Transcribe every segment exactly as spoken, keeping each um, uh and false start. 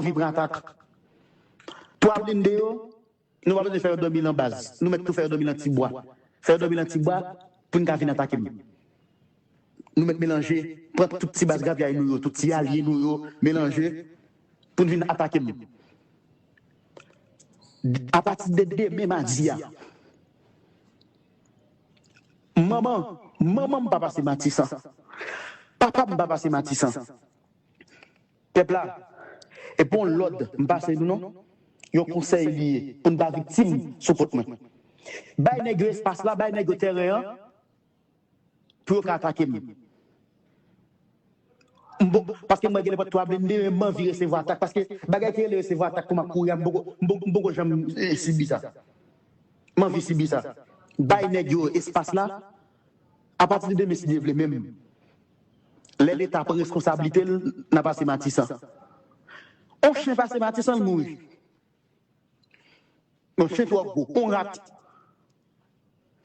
anvi pran atak. Twa blende yo, nou pa bezwen fè yo dòmi nan baz. Nou mèt tou fè yo dòmi nan ti bwa. Fè yo dòmi nan ti bwa pou n ka vin atake m. Nou mèt melanje, pran tout ti baz gravyay nou yo, tout ti alye nou yo, melanje pou n vin atake m. Apati de demen madi a, manman, manman m pa pase Matisan. Papa m pa pase Matisan. Pèp la, e pa yon lòd m pase nou non. Yon konsèy li ye pou n pa viktim sou kont mwen. Bay nèg yo espas la, bay nèg yo tèren an pou yo ka atake m. M bon, paske mwen gen nenpòt twa blende, men m anvi resevwa atak. Paske bagay ki rele resevwa atak kòman kouri a, m poko, m poko, m poko janm eh, sibi sa. M anvi sibi sa. Bay nèg yo espas la, apati de demen, si Dye vle, menm lè Leta pran reskonsablite l, n a pase Matisan. On chen pase Matisan, l mouri. On chen twò gwo, on rat.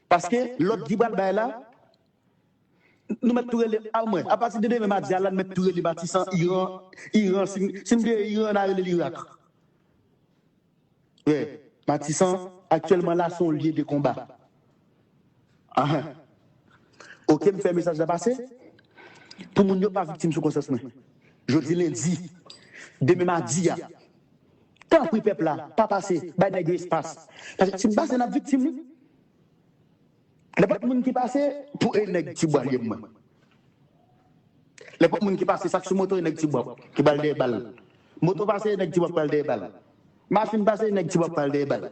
Paske lòd ki pral bay la, nou mèt tou rele, a mwen, apati de demen madi a la, nou mèt tou rele Matisan, Iran, Iran, si, si m te Iran, n a rele l Irak. Wi, Matisan, aktyèlman la, se yon lye de konba. Ahan. Oke, m fè mesaj la pase. Pou moun yo pa viktim sou konsyans mwen. Jodi lendi, demen madi a, tanpri pèp la, pa pase, bay nèg yo espas. Paske si m pase, n ap viktim, wi. Nenpòt moun ki pase, pou e nèg ti bwa l ye mwen. Nenpòt moun ki pase, sa k sou moto, e nèg ti bwa ki pral dèyè bal. Moto pase, e nèg ti bwa pral dèyè bal. Machin pase, e nèg ti bwa pral dèyè bal.